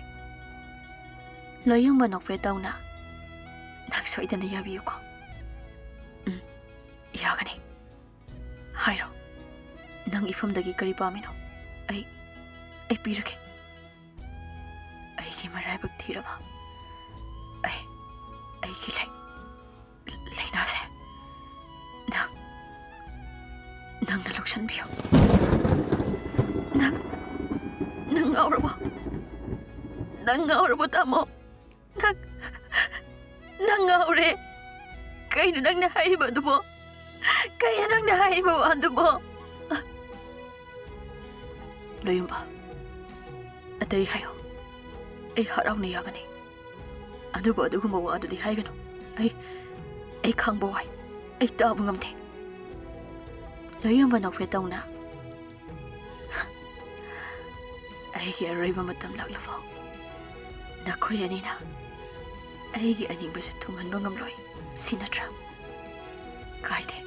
ꯂꯣꯌꯨꯝꯕ ꯅꯣꯛꯐꯦꯠ ꯇꯧꯅ, "ꯅꯪ ꯁꯣꯏꯗꯅ ꯌꯥꯕꯤꯌꯨꯀꯣ?" "ꯎꯝ, ꯌꯥꯒꯅꯤ꯫ ꯍꯥꯏꯔꯣ, ꯅꯪ ꯏꯐꯝꯗꯒꯤ ꯀꯔꯤ ꯄꯥꯝꯃꯤꯅꯣ? ꯑꯩ, ꯑꯩ ꯄꯤꯔꯒꯦ꯫ ꯑꯩꯒꯤ ꯃꯔꯥꯏꯕꯛ ꯊꯤꯔꯕ, ꯑꯩ, ꯑꯩꯒꯤ ꯂꯩ-, ꯂꯩꯅꯥꯁꯦ ꯅꯪ, ꯅꯪꯅ ꯂꯧꯁꯟꯕꯤꯌꯨ꯫" "ꯅꯪ, ꯅꯪ ꯉꯥꯎꯔꯕꯣ? ꯅꯪ ꯉꯥꯎꯔꯕꯣ, ꯇꯥꯃꯣ? ꯅꯪ, ꯅꯪ ꯉꯥꯎꯔꯦ꯫ ꯀꯩꯅꯣ ꯅꯪꯅ ꯍꯥꯏꯔꯤꯕ ꯑꯗꯨꯕꯣ? ꯀꯩꯅꯣ ꯅꯪꯅ ꯍꯥꯏꯔꯤꯕ ꯋꯥꯗꯨꯕꯣ?" "ꯂꯣꯌꯨꯝꯕ, ꯑꯇꯩ ꯍꯥꯏꯌꯣ꯫ ꯑꯩ ꯍꯔꯥꯎꯅ ꯌꯥꯒꯅꯤ꯫ ꯑꯗꯨꯕꯨ ꯑꯗꯨꯒꯨꯝꯕ ꯋꯥꯗꯨꯗꯤ ꯍꯥꯏꯒꯅꯨ꯫ ꯑꯩ, ꯑꯩ ꯈꯥꯡꯕ ꯋꯥꯏ꯫ ꯑꯩ ꯇꯥꯕ ꯉꯝꯗꯦ꯫" ꯂꯣꯌꯨꯝꯕ ꯅꯣꯛꯐꯦꯠ ꯇꯧꯅ, "ꯑꯩꯒꯤ ꯑꯔꯣꯏꯕ ꯃꯇꯝ ꯂꯥꯛꯂꯐꯥꯎ ꯅꯈꯣꯏ ꯑꯅꯤꯅ ꯑꯩꯒꯤ ꯑꯅꯤꯡꯕꯁꯨ ꯊꯨꯡꯍꯟꯕ ꯉꯝꯂꯣꯏ꯫ ꯁꯤ ꯅꯠꯇ꯭ꯔꯥ? ꯀꯥꯏꯗꯦ,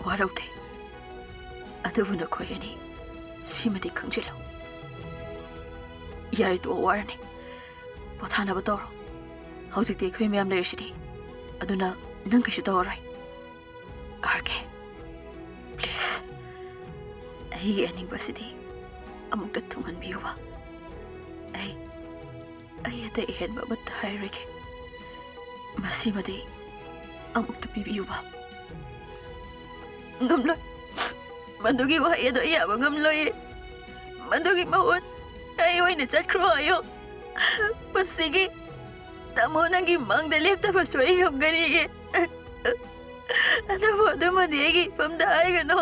ꯋꯥꯔꯧꯗꯦ꯫ ꯑꯗꯨꯕꯨ ꯅꯈꯣꯏ ꯑꯅꯤ ꯁꯤꯃꯗꯤ ꯈꯪꯖꯤꯜꯂꯨ꯫" "ꯌꯥꯔꯦ, ꯇꯣꯛꯑꯣ, ꯋꯥꯔꯅꯤ꯫ ꯄꯣꯊꯥꯅꯕ ꯇꯧꯔꯣ꯫ ꯍꯧꯖꯤꯛꯇꯤ ꯑꯩꯈꯣꯏ ꯃꯌꯥꯝ ꯂꯩꯔꯤꯁꯤꯗꯤ꯫ ꯑꯗꯨꯅ ꯅꯪ ꯀꯩꯁꯨ ꯇꯧꯔꯔꯣꯏ꯫" "ꯑꯥꯔ ꯀꯦ, please, ꯑꯩꯒꯤ ꯑꯅꯤꯡꯕꯁꯤꯗꯤ ꯑꯃꯨꯛꯇ ꯊꯨꯡꯍꯟꯕꯤꯌꯨꯕ꯫ ꯑꯩ, ꯑꯩ ꯑꯇꯩ ꯑꯍꯦꯟꯕ ꯑꯃꯠꯇ ꯍꯥꯏꯔꯣꯏꯒꯦ꯫ ꯃꯁꯤꯃꯗꯤ ꯑꯃꯨꯛꯇ ꯄꯤꯕꯤꯌꯨꯕ꯫" "ꯉꯝꯂꯣꯏ꯫ ꯃꯗꯨꯒꯤ ꯋꯥꯍꯩ ꯑꯗꯨ ꯑꯩ ꯌꯥꯕ ꯉꯝꯂꯣꯏꯌꯦ꯫ ꯃꯗꯨꯒꯤ ꯃꯍꯨꯠ ꯑꯩ ꯑꯣꯏꯅ ꯆꯠꯈ꯭ꯔꯣ ꯍꯥꯏꯌꯣ꯫ ꯄꯨꯟꯁꯤꯒꯤ ꯇꯥꯃꯣ ꯅꯪꯒꯤ ꯃꯥꯡꯗ ꯂꯦꯞꯇꯕꯁꯨ ꯑꯩ ꯉꯝꯒꯅꯤꯌꯦ꯫ ꯑꯗꯨꯕꯨ ꯑꯗꯨꯃꯗꯤ ꯑꯩꯒꯤ ꯏꯐꯝꯗ ꯍꯥꯏꯒꯅꯨ꯫"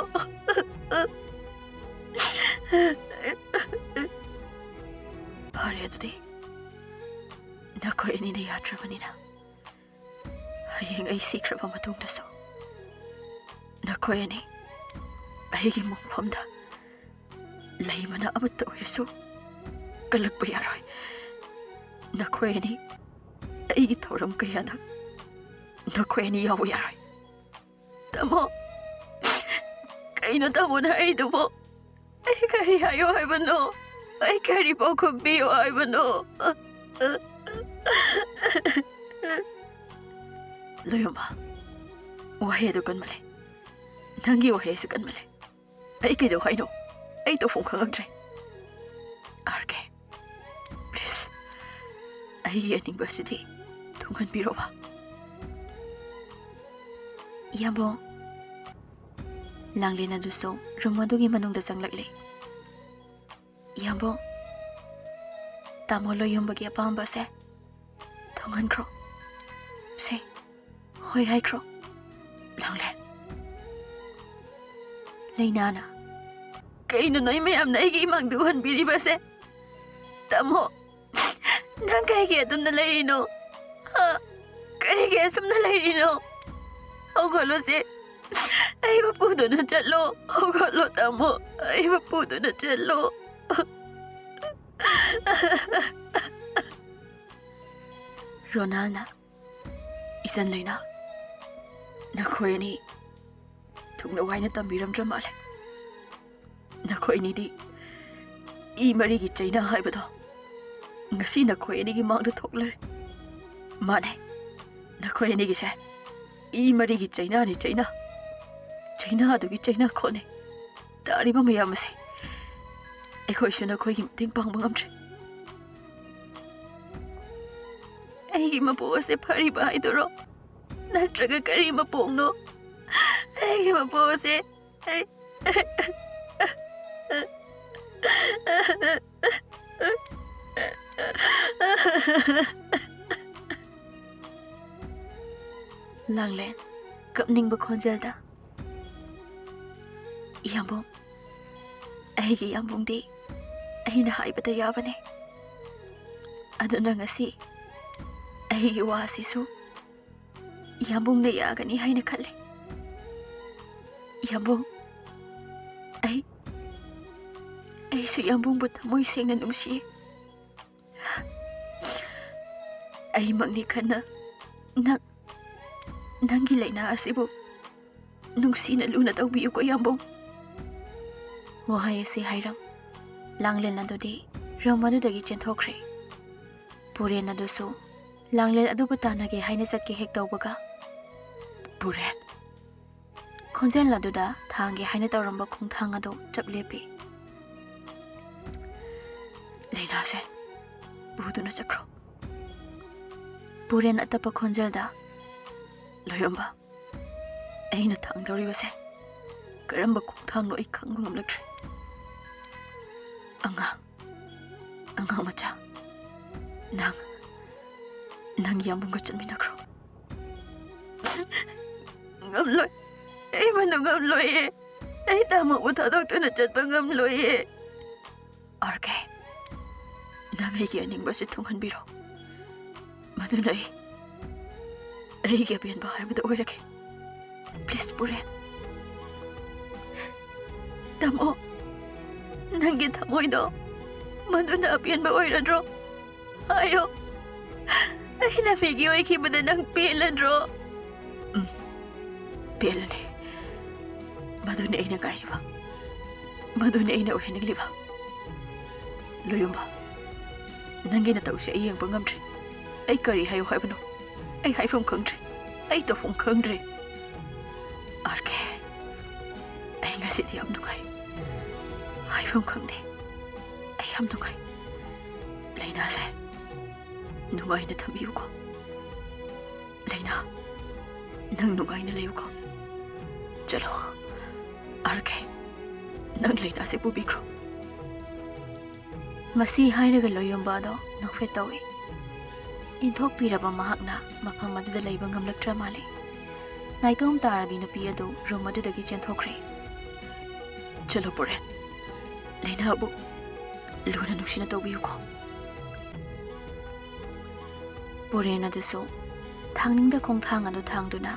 "ꯐꯔꯦ, ꯑꯗꯨꯗꯤ ꯅꯈꯣꯏ ꯑꯅꯤꯅ ꯌꯥꯗ꯭ꯔꯕꯅꯤꯅ, ꯍꯌꯦꯡ ꯑꯩ ꯁꯤꯈ꯭ꯔꯕ ꯃꯇꯨꯡꯗꯁꯨ ꯅꯈꯣꯏ ꯑꯅꯤ ꯑꯩꯒꯤ ꯃꯣꯡꯐꯝꯗ ꯂꯩ ꯃꯅꯥ ꯑꯃꯠꯇ ꯑꯣꯏꯔꯁꯨ ꯀꯜꯂꯛꯄ ꯌꯥꯔꯣꯏ꯫ ꯅꯈꯣꯏ ꯑꯅꯤ ꯑꯩꯒꯤ ꯊꯧꯔꯝ ꯀꯌꯥꯗ ꯅꯈꯣꯏ ꯑꯅꯤ ꯌꯥꯎꯕ ꯌꯥꯔꯣꯏ꯫" "ꯇꯥꯃꯣ, ꯀꯩꯅꯣ ꯇꯥꯃꯣꯅ ꯍꯥꯏꯔꯤꯗꯨꯕꯣ? ꯑꯩ ꯀꯔꯤ ꯍꯥꯏꯌꯣ ꯍꯥꯏꯕꯅꯣ? ꯑꯩ ꯀꯔꯤ ꯄꯥꯎꯈꯨꯝ ꯄꯤꯌꯣ ꯍꯥꯏꯕꯅꯣ?" ꯂꯣꯏꯌꯣꯝꯕ, ꯋꯥꯍꯩ ꯑꯗꯨ ꯀꯟꯃꯜꯂꯦ꯫ ꯅꯪꯒꯤ ꯋꯥꯍꯩ ꯑꯁꯤ ꯀꯟꯃꯜꯂꯦ꯫ ꯑꯩ ꯀꯩꯗꯧ ꯍꯥꯏꯅꯣ? ꯑꯩ ꯇꯧꯐꯝ ꯈꯪꯉꯛꯇ꯭ꯔꯦ꯫ ꯑꯥꯔ ꯀꯦ, please, ꯑꯩꯒꯤ ꯑꯅꯤꯡꯕ ꯑꯁꯤꯗꯤ ꯊꯨꯡꯍꯟꯕꯤꯔꯣꯕ꯫ ꯏꯌꯥꯝꯕꯣ, ꯂꯥꯡꯂꯦꯟ ꯑꯗꯨꯁꯨ ꯔꯨꯝ ꯑꯗꯨꯒꯤ ꯃꯅꯨꯡꯗ ꯆꯪꯂꯛꯂꯦ꯫ ꯏꯌꯥꯝꯕꯣ, ꯇꯥꯃꯣ ꯂꯣꯏꯌꯣꯝꯕꯒꯤ ꯑꯄꯥꯝꯕꯁꯦ ꯊꯨꯡꯍꯟꯈ꯭ꯔꯣ꯫ ꯁꯦ, ꯍꯣꯏ ꯍꯥꯏꯈ꯭ꯔꯣ꯫ ꯂꯥꯡꯂꯦꯟ꯫ ꯂꯩꯅꯥꯅ, "ꯀꯩꯅꯣ ꯅꯣꯏ ꯃꯌꯥꯝꯅ ꯑꯩꯒꯤ ꯏꯃꯥꯡꯗ ꯎꯍꯟꯕꯤꯔꯤꯕꯁꯦ? ꯇꯥꯃꯣ, ꯅꯪ ꯀꯩꯒꯤ ꯑꯗꯨꯝꯅ ꯂꯩꯔꯤꯅꯣ? ꯍꯥ? ꯀꯔꯤꯒꯤ ꯑꯁꯨꯝꯅ ꯂꯩꯔꯤꯅꯣ? ꯍꯧꯒꯠꯂꯣꯁꯦ꯫ ꯑꯩꯕꯨ ꯄꯨꯗꯨꯅ ꯆꯠꯂꯣ꯫ ꯍꯧꯒꯠꯂꯣ ꯇꯥꯃꯣ꯫ ꯑꯩꯕꯨ ꯄꯨꯗꯨꯅ ꯆꯠꯂꯣ꯫" ꯔꯣꯅꯥꯜꯅ, "ꯏꯆꯟ ꯂꯩꯅꯥ, ꯅꯈꯣꯏ ꯑꯅꯤ ꯊꯨꯡꯅ ꯋꯥꯏꯅ ꯇꯝꯕꯤꯔꯝꯗ꯭ꯔ ꯃꯥꯜꯂꯦ꯫ ꯅꯈꯣꯏ ꯑꯅꯤꯗꯤ ꯏ ꯃꯔꯤꯒꯤ ꯆꯩꯅꯥ ꯍꯥꯏꯕꯗꯣ ꯉꯁꯤ ꯅꯈꯣꯏ ꯑꯅꯤꯒꯤ ꯃꯥꯡꯗ ꯊꯣꯛꯂꯔꯦ꯫ ꯃꯥꯅꯦ, ꯅꯈꯣꯏ ꯑꯅꯤꯒꯤꯁꯦ ꯏ ꯃꯔꯤꯒꯤ ꯆꯩꯅꯥꯅꯤ, ꯆꯩꯅꯥ꯫ ꯆꯩꯅꯥ ꯑꯗꯨꯒꯤ ꯆꯩꯅꯥ ꯈꯣꯠꯅꯦ꯫ ꯇꯥꯔꯤꯕ ꯃꯌꯥꯝ ꯑꯁꯦ, ꯑꯩꯈꯣꯏꯁꯨ ꯅꯈꯣꯏꯒꯤ ꯃꯇꯦꯡ ꯄꯥꯡꯕ ꯉꯝꯗ꯭ꯔꯦ꯫" ꯑꯩꯒꯤ ꯃꯄꯣꯛ ꯑꯁꯦ ꯐꯔꯤꯕ ꯍꯥꯏꯗꯨꯔꯣ? ꯅꯠꯇ꯭ꯔꯒ ꯀꯔꯤ ꯃꯄꯣꯛꯅꯣ? ꯑꯩꯒꯤ ꯃꯄꯣꯛ ꯑꯁꯦ ꯑꯩ ꯂꯥꯡꯂꯦꯟ, ꯀꯞꯅꯤꯡꯕ ꯈꯣꯟꯖꯦꯜꯗ, "ꯏꯌꯥꯝꯕꯨꯡ, ꯑꯩꯒꯤ ꯏꯌꯥꯝꯕꯨꯡꯗꯤ ꯑꯩꯅ ꯍꯥꯏꯕꯗ ꯌꯥꯕꯅꯦ꯫ ꯑꯗꯨꯅ ꯉꯁꯤ ꯑꯩꯒꯤ ꯋꯥ ꯑꯁꯤꯁꯨ ꯏꯌꯥꯝꯕꯨꯡꯅ ꯌꯥꯒꯅꯤ ꯍꯥꯏꯅ ꯈꯜꯂꯤ꯫ ꯏꯌꯥꯝꯕꯨꯡ, ꯑꯩ, ꯑꯩꯁꯨ ꯏꯌꯥꯝꯕꯨꯡꯕꯨ ꯊꯃꯣꯏ ꯁꯦꯡꯅ ꯅꯨꯡꯁꯤꯌꯦ꯫ ꯑꯩꯃꯛꯅꯤ ꯈꯟꯅ ꯅꯪ, ꯅꯪꯒꯤ ꯂꯩꯅꯥ ꯑꯁꯤꯕꯨ ꯅꯨꯡꯁꯤꯅ ꯂꯨꯅ ꯇꯧꯕꯤꯌꯨꯀꯣ, ꯏꯌꯥꯝꯕꯨꯡ꯫" ꯋꯥꯍꯩ ꯑꯁꯤ ꯍꯥꯏꯔꯝ ꯂꯥꯡꯂꯦꯟ ꯑꯗꯨꯗꯤ ꯔꯨꯝ ꯑꯗꯨꯗꯒꯤ ꯆꯦꯟꯊꯣꯛꯈ꯭ꯔꯦ꯫ ꯄꯨꯔꯦꯟ ꯑꯗꯨꯁꯨ ꯂꯥꯡꯂꯦꯟ ꯑꯗꯨꯕꯨ ꯇꯥꯟꯅꯒꯦ ꯍꯥꯏꯅ ꯆꯠꯀꯦ ꯍꯦꯛ ꯇꯧꯕꯒ, ꯄꯨꯔꯦꯟ꯫ ꯈꯣꯟꯖꯦꯜ ꯑꯗꯨꯗ ꯊꯥꯡꯒꯦ ꯍꯥꯏꯅ ꯇꯧꯔꯝꯕ ꯈꯣꯡꯊꯥꯡ ꯑꯗꯨ ꯆꯞ ꯂꯦꯞꯄꯤ꯫ ꯂꯩꯅꯥꯁꯦ ꯄꯨꯗꯨꯅ ꯆꯠꯈ꯭ꯔꯣ꯫ ꯄꯨꯔꯦꯟ ꯑꯇꯞꯄ ꯈꯣꯟꯖꯦꯜꯗ, ꯂꯣꯏꯔꯝꯕ, ꯑꯩꯅ ꯊꯥꯡꯗꯧꯔꯤꯕꯁꯦ ꯀꯔꯝꯕ ꯈꯣꯡꯊꯥꯡꯅꯣ ꯑꯩ ꯈꯪꯕ ꯉꯝꯂꯛꯇ꯭ꯔꯦ꯫ ꯑꯉꯥꯡ, ꯑꯉꯥꯡ ꯃꯆꯥ, ꯅꯪ, ꯅꯪ ꯌꯥꯝꯕꯨꯡꯒ ꯆꯠꯃꯤꯟꯅꯈ꯭ꯔꯣ꯫ ꯉꯝꯂꯣꯏ, ꯑꯩ ꯃꯗꯨ ꯉꯝꯂꯣꯏꯌꯦ꯫ ꯑꯩ ꯇꯥꯃꯣꯕꯨ ꯊꯥꯗꯣꯛꯇꯨꯅ ꯆꯠꯄ ꯉꯝꯂꯣꯏꯌꯦ꯫ ꯑꯥꯔ ꯀꯦ, ꯅꯪ ꯑꯩꯒꯤ ꯑꯅꯤꯡꯕꯁꯤ ꯊꯨꯡꯍꯟꯕꯤꯔꯣ꯫ ꯃꯗꯨꯅ ꯑꯩ, ꯑꯩꯒꯤ ꯑꯄꯦꯟꯕ ꯍꯥꯏꯕꯗꯨ ꯑꯣꯏꯔꯒꯦ꯫ ꯄ꯭ꯂꯤꯁ, ꯄꯨꯔꯦꯟ꯫ ꯇꯥꯃꯣ, ꯅꯪꯒꯤ ꯊꯃꯣꯏꯗꯣ ꯃꯗꯨꯅ ꯑꯄꯦꯟꯕ ꯑꯣꯏꯔꯗ꯭ꯔꯣ? ꯍꯥꯏꯌꯣ꯫ ꯑꯩꯅ ꯃꯤꯒꯤ ꯑꯣꯏꯈꯤꯕꯗ ꯅꯪ ꯄꯦꯜꯂꯗ꯭ꯔꯣ? ꯎꯝ, ꯄꯦꯜꯂꯅꯤ꯫ ꯃꯗꯨꯅꯤ ꯑꯩꯅ ꯉꯥꯏꯔꯤꯕ꯫ ꯃꯗꯨꯅꯤ ꯑꯩꯅ ꯑꯣꯏꯍꯟꯅꯤꯡꯂꯤꯕ꯫ ꯂꯣꯌꯨꯝꯕ, ꯅꯪꯒꯤ ꯅꯇꯧꯁꯦ ꯑꯩ ꯌꯦꯡꯕ ꯉꯝꯗ꯭ꯔꯦ꯫ ꯑꯩ ꯀꯔꯤ ꯍꯥꯏꯌꯨ ꯍꯥꯏꯕꯅꯣ? ꯑꯩ ꯍꯥꯏꯐꯝ ꯈꯪꯗ꯭ꯔꯦ꯫ ꯑꯩ ꯇꯧꯐꯝ ꯈꯪꯗ꯭ꯔꯦ꯫ ꯑꯥꯔ ꯀꯦ, ꯑꯩ ꯉꯁꯤꯗꯤ ꯌꯥꯝ ꯅꯨꯡꯉꯥꯏ꯫ ꯍꯥꯏꯐꯝ ꯈꯪꯗꯦ꯫ ꯑꯩ ꯌꯥꯝ ꯅꯨꯡꯉꯥꯏ꯫ ꯂꯩꯅꯥꯁꯦ ꯅꯨꯡꯉꯥꯏꯅ ꯊꯝꯕꯤꯌꯨꯀꯣ꯫ ꯂꯩꯅꯥ, ꯅꯪ ꯅꯨꯡꯉꯥꯏꯅ ꯂꯩꯌꯨꯀꯣ꯫ ꯆꯠꯂꯣ꯫ ꯑꯥꯔ ꯀꯦ, ꯅꯪ ꯂꯩꯅꯥꯁꯦ ꯄꯨꯕꯤꯈ꯭ꯔꯣ꯫ ꯃꯁꯤ ꯍꯥꯏꯔꯒ ꯂꯣꯌꯣꯝꯕ ꯑꯗꯣ ꯅꯣꯛꯐꯦꯠ ꯇꯧꯏ꯫ ꯏꯟꯊꯣꯛꯄꯤꯔꯕ ꯃꯍꯥꯛꯅ ꯃꯐꯝ ꯑꯗꯨꯗ ꯂꯩꯕ ꯉꯝꯂꯛꯇ꯭ꯔ ꯃꯥꯜꯂꯦ꯫ ꯅꯥꯏꯇꯣꯝ ꯇꯥꯔꯕꯤ ꯅꯨꯄꯤ ꯑꯗꯨ ꯔꯨꯝ ꯑꯗꯨꯗꯒꯤ ꯆꯦꯟꯊꯣꯛꯈ꯭ꯔꯦ꯫ ꯆꯠꯂꯣ ꯄꯨꯔꯦꯟ, ꯂꯩꯅꯥꯕꯨ ꯂꯨꯅ ꯅꯨꯡꯁꯤꯅ ꯇꯧꯕꯤꯌꯨꯀꯣ꯫ ꯄꯨꯔꯦꯟ ꯑꯗꯨꯁꯨ ꯊꯥꯡꯅꯤꯡꯗ ꯈꯣꯡꯊꯥꯡ ꯑꯗꯨ ꯊꯥꯡꯗꯨꯅ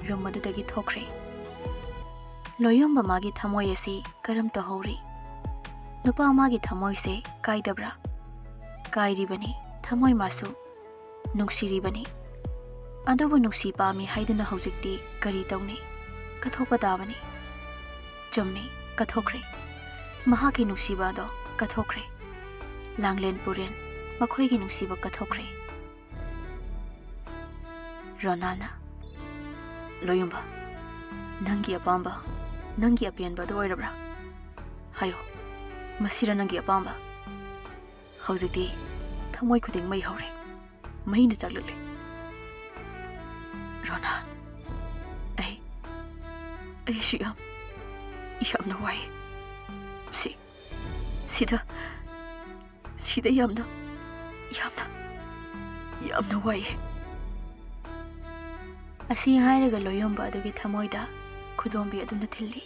ꯔꯨꯝ ꯑꯗꯨꯗꯒꯤ ꯊꯣꯛꯈ꯭ꯔꯦ꯫ ꯂꯣꯌꯣꯝꯕ ꯃꯥꯒꯤ ꯊꯃꯣꯏ ꯑꯁꯤ ꯀꯔꯝ ꯇꯧꯍꯧꯔꯤ? ꯅꯨꯄꯥ ꯃꯥꯒꯤ ꯊꯃꯣꯏꯁꯦ ꯀꯥꯏꯗꯕ꯭ꯔꯥ? ꯀꯥꯏꯔꯤꯕꯅꯤ, ꯊꯃꯣꯏ ꯃꯥꯁꯨ ꯅꯨꯡꯁꯤꯔꯤꯕꯅꯤ꯫ ꯑꯗꯨꯕꯨ ꯅꯨꯡꯁꯤ ꯄꯥꯝꯃꯤ ꯍꯥꯏꯗꯨꯅ ꯍꯧꯖꯤꯛꯇꯤ ꯀꯔꯤ ꯇꯧꯅꯤ? ꯀꯠꯊꯣꯛꯄ ꯇꯥꯕꯅꯤ꯫ ꯆꯨꯝꯃꯤ, ꯀꯠꯊꯣꯛꯈ꯭ꯔꯦ꯫ ꯃꯍꯥꯛꯀꯤ ꯅꯨꯡꯁꯤꯕ ꯑꯗꯣ ꯀꯠꯊꯣꯛꯈ꯭ꯔꯦ꯫ ꯂꯥꯡꯂꯦꯟ ꯄꯨꯔꯦꯟ ꯃꯈꯣꯏꯒꯤ ꯅꯨꯡꯁꯤꯕ ꯀꯠꯊꯣꯛꯈ꯭ꯔꯦ꯫ ꯔꯣꯅꯥꯅ꯫ ꯂꯣꯌꯨꯝꯕ, ꯅꯪꯒꯤ ꯑꯄꯥꯝꯕ, ꯅꯪꯒꯤ ꯑꯄꯦꯟꯕ ꯑꯗꯨ ꯑꯣꯏꯔꯕ꯭ꯔꯥ? ꯍꯥꯏꯌꯣ, ꯃꯁꯤꯔ ꯅꯪꯒꯤ ꯑꯄꯥꯝꯕ? ꯍꯧꯖꯤꯛꯇꯤ ꯊꯃꯣꯏ ꯈꯨꯗꯤꯡ ꯃꯩ ꯍꯧꯔꯦ, ꯃꯩꯅ ꯆꯥꯛꯂꯛꯂꯦ꯫ ꯔꯣꯅꯥ, ꯑꯩ, ꯑꯩꯁꯨ ꯌꯥꯝ, ꯌꯥꯝꯅ ꯋꯥꯏ꯫ ꯁꯤ, ꯁꯤꯗ, ꯁꯤꯗ ꯌꯥꯝꯅ, ꯌꯥꯝꯅ, ꯌꯥꯝꯅ ꯋꯥꯏ꯫ ꯑꯁꯤ ꯍꯥꯏꯔꯒ ꯂꯣꯌꯨꯝꯕ ꯑꯗꯨꯒꯤ ꯊꯃꯣꯏꯗ ꯈꯨꯗꯣꯝꯕꯤ ꯑꯗꯨꯅ ꯊꯤꯜꯂꯤ꯫